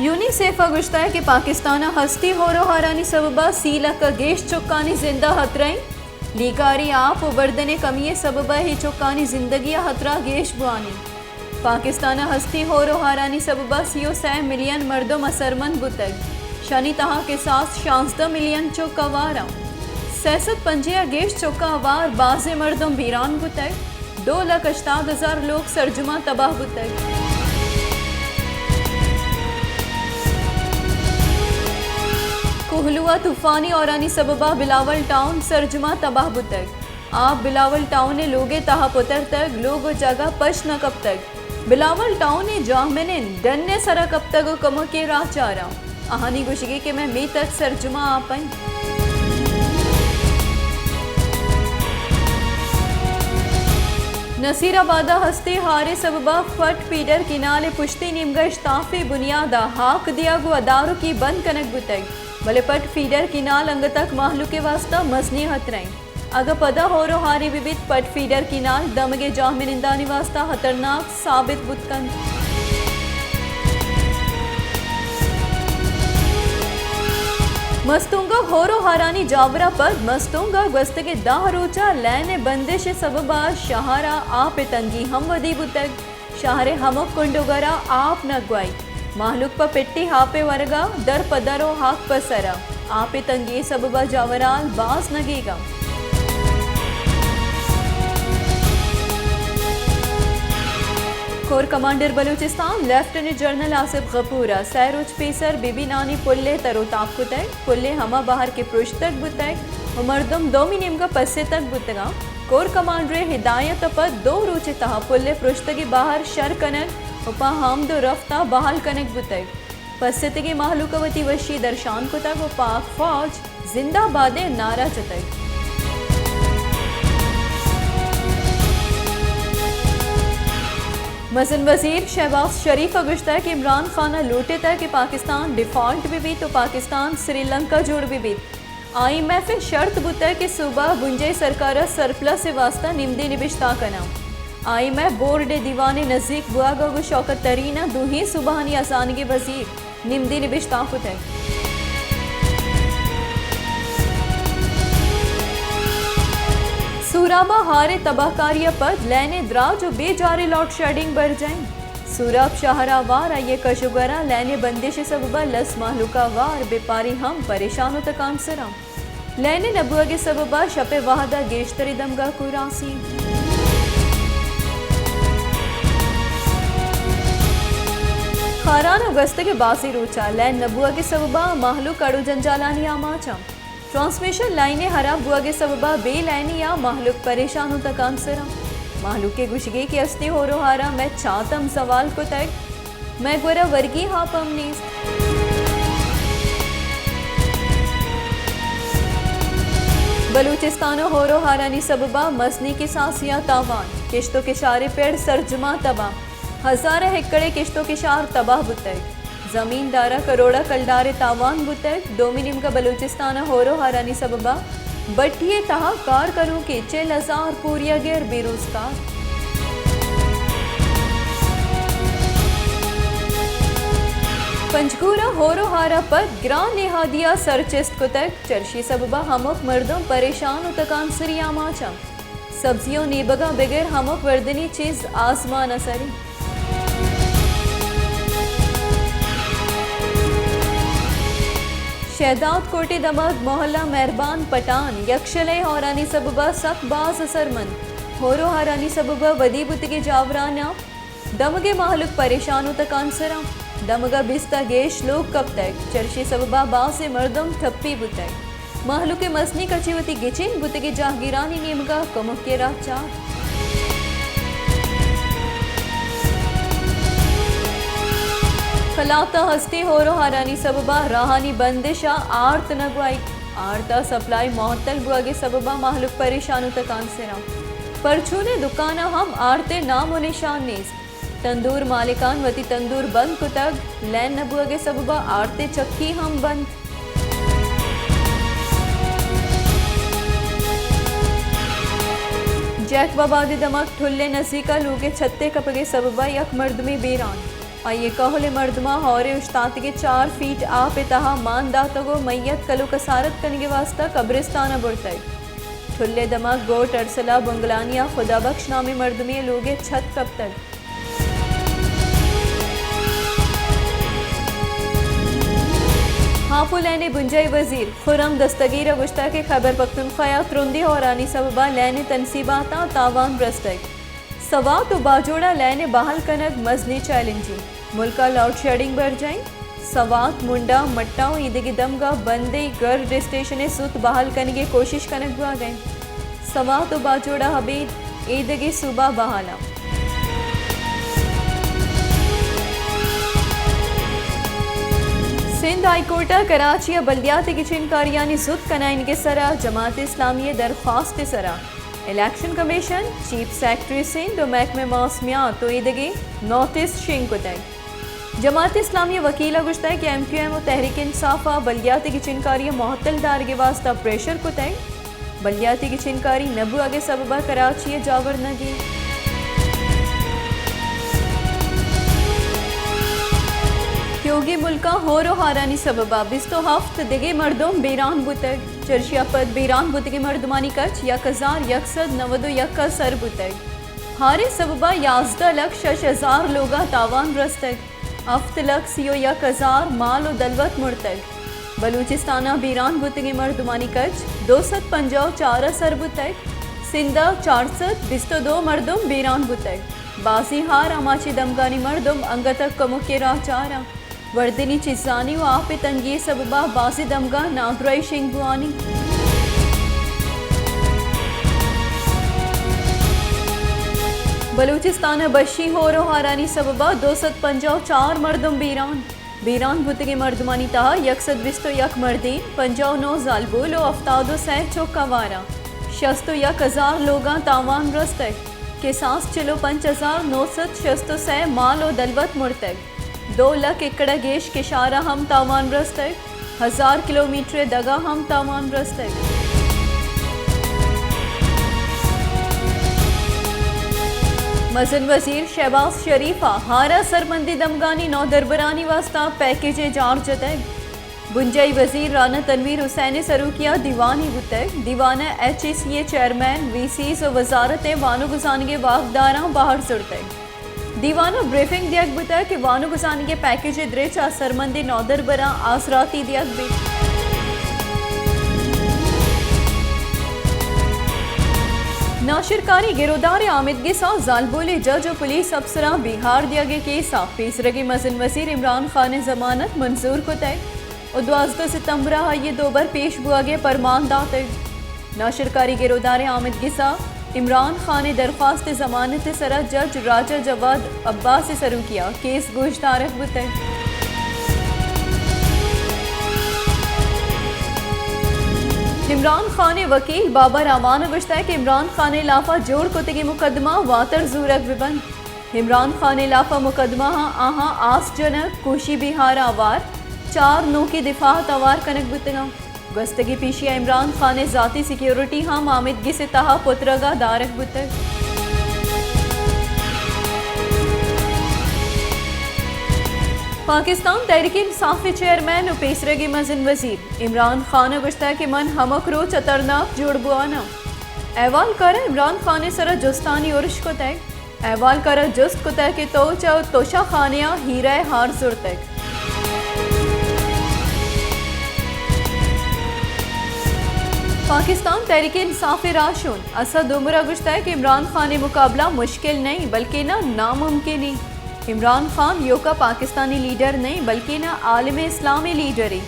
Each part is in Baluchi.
یونیسیف ءَ گوشتگ کہ پاکستان ءَ ہستی ہور ءُ ہارانی سبب ءَ سی لکھ ءَ گیش چکانی زند ءَ ہترہ ایں۔ لیکاری، آپ ءُ بردن ءِ کمی ءِ سبب ءَ اے چکانی زندگی ءَ ہترہ گیش بوان ایں۔ پاکستان ءَ ہستی ہور ءُ ہارانی سبب ءَ سی ءُ سئے ملین مردم اثرمند بوتگ۔ شانی تہا کساس شانزدہ ملین چک ہوار انت۔ سئے سد پنجاہ ءَ گیش چک ءَ ہوار بازیں مردم بیران بوتگ۔ دو لکھ ہشتاد ہزار لوگ سرجم ءَ تباہ بوتگ۔ کوہلو ءَ طوفانی ہورانی سبب ءَ بلاول ٹاؤن سرجم ءَ تباہ بوتگ۔ آپ بلاول ٹاؤن ءِ لوگ ءِ تہا پترتگ، لوگ ءُ جاگہ پش نہ کپتگ۔ بلاول ٹاؤن ءِ جاہمنند ڈن ءِ سرا کپتگ ءُ کمک ءِ راہ چاراں۔ آہانی گوشگ ایں کہ مئے میتگ سرجم ءَ آپ انت۔ نصیر آباد ءَ ہستیں ہار ءِ سبب ءَ فٹ فیڈر کینال ءِ پشتی نیمگ ءَ اشتافی بنیاد ءَ ہاک دیگ ءُ ادارکی بند کنگ بوتگ، بلے فٹ فیڈر کینال انگت ءَ مہلوک ءِ واستہ مزنیں ہترہ انت۔ اگاں پدا ہور ءُ ہارے بہ بیت، پٹ فیڈر کینال دمگ ءِ جاہمنندانی واستہ ہترناک ثابت بوت کنت۔ مستونگ ءَ ہور ءُ ہارانی جاور ءَ پد مستونگ ءَ گوستگیں دہ روچ ءَ لین ءِ بندش ءِ سبب ءَ شہر ءَ آپ ءِ تنگی ہم ودی بوتگ۔ شہر ءِ ہمک کنڈوگر ءَ آپ نگوائی۔ مہلوک پہ پٹی آپ ءِ ورگ ءَ در پہ در ءُ ہاک پہ سر ءَ۔ آپ ءِ تنگی ءِ سبب ءَ جاورھال باز نگیگ ءَ۔ Corps commander Balochistan lieutenant general Asif غفور ءَ سئے روچ پیسر بی بی نانی پل ءِ تر ءُ تاب کتگ۔ پل ءِ ہما بہر کہ پرشتگ بوتگ ءُ مردم دومی نیمگ ءَ پسیتگ بوتگ انت۔ کور کمانڈر ءِ ہدایت ءَ پد دو روچ ءِ تہا پل ءِ پرشتگیں بہر شر کنگ ءُ پہ آمد ءُ رفت ءَ بحال کنگ بوتگ۔ پسیتگیں مہلوک ءَ وتی وشی درشان کتگ ءُ پاک فوج زندہ باد ءِ نعرہ جتگ۔ مزن وزیر شہباز شریف ءَ گوشتگ کہ عمران خان ءَ لوٹتگ کہ پاکستان ڈیفالٹ بہ بیت ءُ پاکستان سری لنکا جوڑ بہ بیت۔ آئی ایم ایف ءِ شرط بوتگ کہ صوبہ بنجاہی سرکار ءَ سرپلس ءِ واستہ نمدی نبشتہ کناں۔ آئی ایم ایف بورڈ ءِ دیوان ءِ نزیک بوگ ءَ گوں شوکت ترین ءَ دوہیں صوبہانی ہزانگیں وزیر نمدی نبشتہ کتگ۔ سوراب ءَ ہار ءِ تباہکاری ءَ پد لین ءِ دراج ءُ بے جاریں لوڈ شیڈنگ برجاہ انت۔ سوراب شہر ءَ ہوار آئی ءِ کش ءُ گور ءَ لین ءِ بندش ءِ سبب ءَ لس مہلوک ءَ ہوار بیپاری ہم پریشان ءُ تکانسر انت۔ لین ءِ نہ بوگ ءِ سبب ءَ شپ ءِ وہد ءَ گیشتریں دمگاہ کور آسیں۔ خاران ءَ گوستگیں بازیں روچ ءَ لین نہ بوگ ءِ سبب ءَ مہلوک اڑ ءُ جنجالانی آماچ انت۔ ٹرانسمیشن لائن ءِ ہراب بوگ ءِ سبب ءَ بے لینی ءَ مہلوک پریشان ءُ تکانسر انت۔ مہلوک ءِ گوشگ ایں کہ ہستیں ہور ءُ ہار ءَ مئے چات ہم زوال کتگ، مئے گور ءَ ورگی آپ ہم نیست۔ بلوچستان ءَ ہور ءُ ہارانی سبب ءَ مزنیں کساسے ءَ تاوان، کشت ءُ کشار ءِ پڑ سرجم ءَ تباہ، ہزار ءَ ایکڑ ءِ کشت ءُ کشار تباہ بوتگ۔ زمیندار ءَ کروڑ ءَ کلدار ءِ تاوان بوتگ۔ دومی نیمگ ءَ بلوچستان ءَ ہور ءُ ہارانی سبب ءَ بٹی ءِ تہا کار کنوکیں چل ہزار پوریاگر بے روزگار۔ پنجگور ءَ ہور ءُ ہار ءَ پد گران نہادی ءَ سر چست کتگ، چرشی سبب ءَ ہمک مردم پریشان ءُ تکانسری آماچ انت۔ سبزی ءُ نیبگاں بگر ہمک وردنی چیز آزمان ءَ سر انت۔ شہداد کوٹ ءِ دمگ محلہ مہربان پٹان یکشلہ ءِ ہورانی سبب ءَ سک باز اثرمند۔ ہور ءُ ہارانی سبب ءَ ودی بوتگیں جاوراناں دمگ ءِ مہلوک پریشان ءُ تکانسر انت۔ دمگ ءَ بیست ءَ گیش لوگ کپتگ، چرشی سبب ءَ بازیں مردم ٹپی بوتگ۔ مہلوک ءِ مزنیں کچے وتی گچین بوتگیں جاہگیرانی نیمگ ءَ کمک ءِ راہ چارت۔ کلات ءَ ہستیں ہور ءُ ہارانی سبب ءَ راہانی بندش ءَ آرت نہ گوائیت۔ آرت ءِ سپلائی معطل بوگ ءِ سبب ءَ مہلوک پریشان ءُ تکانسر انت۔ پرچون ءِ دکاناں ہم آرت ءِ نام ءُ نشان نیست۔ تندور مالکان وتی تندور بند کتگ، لین نہ بوگ ءِ سبب ءَ آرت ءِ چکی ہم بند۔ جیکب آباد ءِ دمگ ٹھل ءِ نزیک ءَ لوگ ءِ چھت ءِ کپگ ءِ سبب ءَ یک مردمے بیران۔ آئی ء کہول ء مردماں ہور ء اوشتاتگیں چار فیٹ آپ ء تہا مان داتگ ء میت کلو کسارت کنگ ء واستہ قبرستان ء برتگ۔ ٹھل ء دمگ گوٹ ارسلہ بنگلانی ء خدا بخش نامیں مردمے ء لوگ ء چھت کپتگ۔ ہاپو لین ء بنجاہی وزیر خرم دستگیر ء گوشتگ کہ خیبر پختونخوا ء ترندیں ہورانی سبب ء لین ء تنصیباتاں تاوان رستگ۔ سوات و باجوڑ ء لین ء بحال کنگ مزنیں چیلنجے۔ ملک ء لوڈشیڈنگ برجاہ انت۔ سوات، منڈا، مٹا و ایدگہ دمگاں بندیں گرڈ اسٹیشن ء زوت بحال کنگ ء کوشش کنگ بوھگ ء انت۔ سوات و باجوڑ ء ابید ایدگہ صوبہ بحال انت۔ سندھ ہائی کورٹ ء کراچی ء بلدیاتی گچین کاریانی زوت کنائینگ ء سرا جماعت اسلامی ء درخواست ء سرا election commission, chief secretary Sindh و محکمہ موسمیات و ایدگہ نوٹس شنگ کتگ۔ جماعت اسلامی ء وکیل ء گوشتگ کہ ایم کیو ایم و تحریک انصاف ء بلدیاتی گچین کاری ء معطل دارگ ء واستہ پریشر کتگ۔ بلدیاتی گچین کاری نہ بوھگ ء سبب ء کراچی ء جاور نہ گیت۔ تیوگیں ملکاں ہور و ہارانی سبب ء بیست و ہفت دگہ مردم بیران بوتگ۔ چرشی ء پد بیران بوتگیں مردمانی کچ یک ہزار یک سد نود و یک ء سر بوتگ۔ ہاریں سبب ء یازدہ لکھ شش ہزار لوگاں تاوان رستگ۔ ہفت لکھ سی و یک ہزار مال و دلوت مرتگ۔ بلوچستان ء بیران بوتگیں مردمانی کچ دو سد پنجاہ و چار ء سر بوتگ۔ سندھ ء چار سد بیست و دو مردم بیران بوتگ۔ بازیں ہار آماچیں دمگانی مردم انگت ء کمک ء راہ چاراں۔ وردنی چیزانی و آپ ء تنگی ء سبب ء بازیں دمگاں نادراہی شنگ بوان انت۔ بلوچستان ء بشی ہور و ہارانی سبب ء دو سد پنجاہ و چار مردم بیران۔ بیران بوتگیں مردمانی تہا یک سد بیست و یک مردین، پنجاہ و نو زالبول و ہفتاد و سئے چک آوار انت۔ شست و یک ہزار لوگاں تاوان رستگ۔ کساس چل و پنچ ہزار نو سد شست و سئے مال و دلوت مرتگ۔ دو لکھ ایکڑ ء گیش کشار ء ہم تاوان رستگ۔ ہزار کلومیٹر ء دگہ ہم تاوان رستگ۔ مزن وزیر شہباز شریف ء ہار ء سرمندی دمگانی نودربرانی واستہ پیکیجے جار جتگ۔ بنجاہی وزیر رانا تنویر حسین ء سروکی ء دیوانے بوتگ۔ دیوان ء ایچ ای سی ء چیئرمین، وی سیز و وزارت ء وانگزانگ ء واکداراں بہر زرتگ۔ دیوان ء بریفنگ دیگ بوتگ کہ وانگزانگ ء پیکیج ء درچ ء سرمندیں نودربراں آسراتی دیگ بیت۔ ناشرکاری گرودار ء آمدگس ء زالبول ء جج و پولیس افسراں بیہار دیگ ء کیس ء پیسرگیں مزن وزیر عمران خان ء ضمانت منظور کتگ و دوازدہ ستمبر ء آئی ء دوبر پیش بوگ ء پرمان داتگ۔ ناشرکاری گرودار ء آمدگس ء عمران خان ء درخواست ء ضمانت ء سرا جج راجہ جواد عباس ء سروکی ء کیس گوشدارگ بوتگ۔ عمران خان ء وکیل بابر اعوان ء گوشتگ کہ عمران خان ء لاف ء جوڑ کتگیں مقدمہ واتر زورگ بہ بنت۔ عمران خان ء لاف ء مقدمہ آں آہاں آس جنگ، کوشی بیہار ء آوار، چار نوکیں دفاہ ء توار کنگ بوتگ انت۔ گوستگیں پیشی ء عمران خان ء ذاتی سیکیورٹی ہم آمدگس ء تہا پترگ ء دارگ بوتگ۔ پاکستان تحریک انصاف ء چیئرمین و پیسرگیں مزن وزیر عمران خان ء گوشتگ کہ من ہمک روچ ہترناک جوڑ بوان آں۔ احوالکار ء عمران خان ء سرا جستانی ارش کتگ۔ احوالکار ء جست کتگ کہ تو چہ توشہ خانے ء ہیرہ ء ہار زرتگ۔ پاکستان تحریک انصاف ء راہشون اسد عمر ء گوشتگ کہ عمران خان ء مقابلہ مشکل نہ انت بلکیناں ناممکن انت۔ عمران خان ایوکا پاکستانی لیڈر نہ انت بلکیناں عالم اسلام ء لیڈرے۔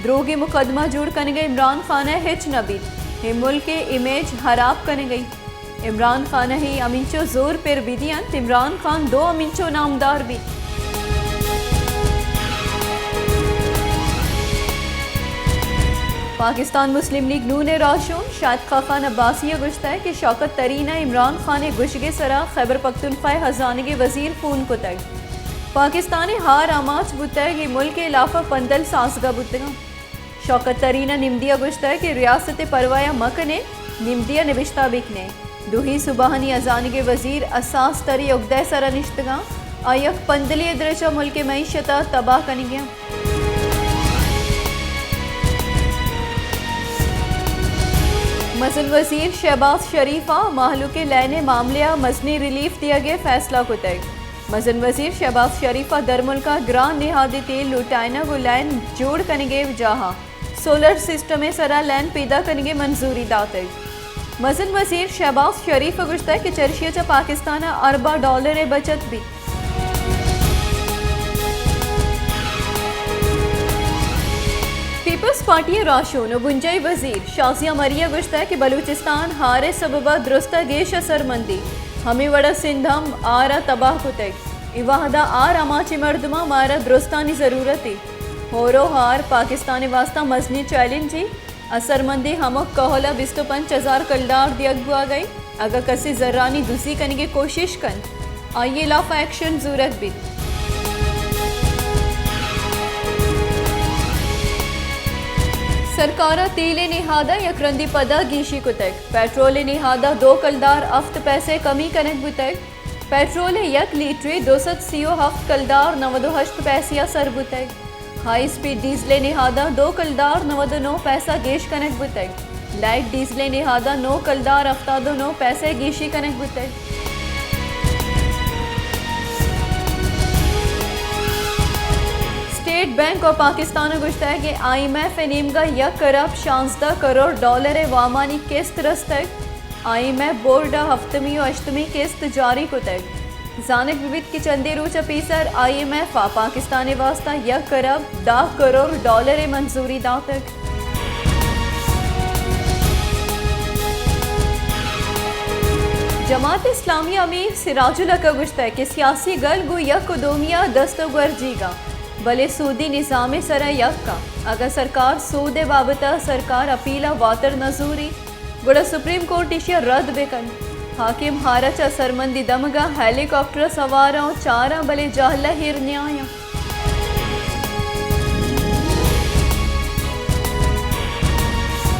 دروگیں مقدمہ جوڑ کنگ ء عمران خان ء ہچ نہ بیت۔ اے ملک ء امیج ہراب کنگ ء انت۔ عمران خان ء ہمینچو زور پر بہ دینت، عمران خان دو ہمینچو نامدار بیت۔ پاکستان مسلم لیگ نون ء راہشون شاہد خاقان عباسی ء گوشتگ کہ شوکت ترین ء عمران خان ء گوشگ ء سرا خیبر پختونخوا ء ہزانگ ء وزیر فون کتگ۔ پاکستان ء ہار آماچ بوتگ، اے ملک ء لاف ء پندل سازگا بوتگاں۔ شوکت ترین ء نمدی ء گوشتگ کہ ریاست ء پرواہ ء مہ کن ئے، نمدی ء نبشتہ بہ کن ئے۔ دوہیں صوبہانی ہزانگ ء وزیر حساس تریں اگدہ ء سرا نشتگاں۔ آ یک پندلے ءِ درچ ءَ ملک ءِ معیشت ءَ تباہ کنگی انت۔ مزن وزیر شہباز شریف ءَ مہلوک ءِ لین ءِ معاملہ ءَ مزنیں ریلیف دیگ ءِ فیصلہ کتگ۔ مزن وزیر شہباز شریف ءَ درملک ءَ گران نہادی تیل لوٹائینگ ءُ لین جوڑ کنگ ءِ جاہ ءَ سولر سسٹم ءِ سرا لین پیدا کنگ ءِ منظوری داتگ۔ مزن وزیر شہباز شریف ءَ گوشتگ کہ چرشی ءَ چہ پاکستان ءَ ارباں ڈالر ءِ بچت بیت۔ پیپلز پارٹی ءِ راہشون ءُ بنجاہی وزیر شازیہ مری ءَ گوشتگ کہ بلوچستان ہار ءِ سبب ءَ درست ءَ گیش اثرمندی، ہمے وڑ ءَ سندھ ہم ہار ءَ تباہ کتگ۔ اے وہد ءَ ہار آماچیں مردماں مارا درستانی ضرورت اِنت۔ ہور ءُ ہار پاکستان ءِ واستہ مزنیں چیلنجے۔ اثرمندیں ہمک کہول ءَ بیست ءُ پنچ ہزار کلدار دیگ بوہگ ءَ اِنت۔ اگاں کسے زرانی دزی کنگ ءِ کوشش کنت، آئی ءِ ہلاف ءَ ایکشن زورگ بیت۔ سرکار ءَ تیل ءِ نہاد ءَ یک رندے پدا گیشی کتگ۔ پیٹرول ءِ نہاد ءَ دو کلدار ہفت پیسے کمی کنگ بوتگ۔ پیٹرول ءِ یک لیٹرے دو سد سی ءُ ہفت کلدار نود ءُ ہشت پیسے ءَ سر بوتگ۔ ہائی اسپیڈ ڈیزل ءِ نہاد ءَ دو کلدار نود ءُ نو پیسہ گیش کنگ بوتگ۔ لائٹ ڈیزل ءِ نہاد ءَ نو کلدار ہفتاد ءُ نو پیسہ گیشی کنگ بوتگ۔ اسٹیٹ بینک آف پاکستان ءَ گوشتگ کہ آئی ایم ایف ءِ نیمگ ءَ یک ارب شانزدہ کروڑ ڈالر ءِ وامانی قسط رستگ۔ آئی ایم ایف بورڈ ءَ ہفتمی ءُ ہشتمی قسط جاری کتگ۔ زانگ بہ بیت کہ چندے روچ ءَ پیسر آئی ایم ایف ءَ پاکستان ءِ واستہ یک ارب دہ کروڑ ڈالر ءِ منظوری داتگ۔ جماعت اسلامی ءِ امیر سراج الحق ءَ گوشتگ کہ سیاسی گل گوں یک ءُ دومی ءَ دست ءُ گورجیگ ءَ، بلے سودی نظام ءِ سر ءَ یک ءَ۔ اگاں سرکار سود ءِ بابت ءَ سرکار اپیل ءَ واتر نہ زوری، گڑا سپریم کورٹ ایشی ءَ رد بہ کنت۔ حاکم ہار ءَ چہ اثرمندی دمگ ءَ ہیلی کاپٹر ءَ سوار آں ءُ چاراں، بلے جہل ءَ ایر نیایاں۔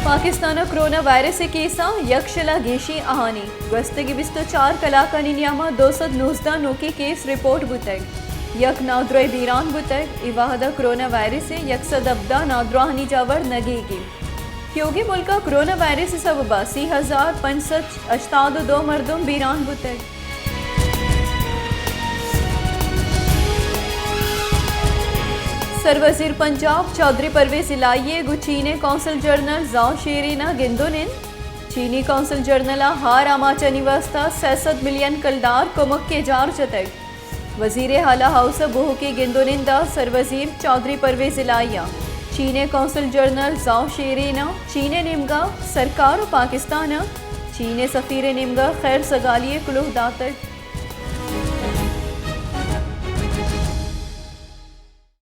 پاکستان ءَ کرونا وائرس ءِ کیساں یک شل ءَ گیشیں آہانی۔ گوستگیں بیست ءُ چار کلاکانی نیام ءَ دو سد نوزدہ نوکیں کیس رپورٹ بوتگ۔ یک نادراہے بیران بوتگ۔ اے وہد ءَ کرونا وائرس ءِ یک سد ہبدہ نادراہانی جاور نگیگ اِنت۔ تیوگیں ملک ءَ کرونا وائرس ءِ سبب ءَ سی ہزار پنچ سد ہشتاد ءُ دو مردم بیران بوتگ۔ سروزیر پنجاب چوہدری پرویز الہی ءَ گوں چین ءِ قونصل جنرل ژاؤ شیرین ءَ گند ءُ نند۔ چینی قونصل جنرل ءَ ہار آماچانی واستہ سئے سد ملین کلدار کمک ءِ جار جتگ۔ وزیر ہالہ ہاؤس ءَ بوہوکیں گند ءُ نند ءَ سروزیر چوہدری پرویز الہی ءَ چین ءِ قونصل جنرل ژاؤ شیرین ءَ چین ءِ نیمگ ءَ سرکار ءُ پاکستان ءَ چین ءِ سفیر ءِ نیمگ ءَ خیر سگالی ءِ کلوہ داتگ۔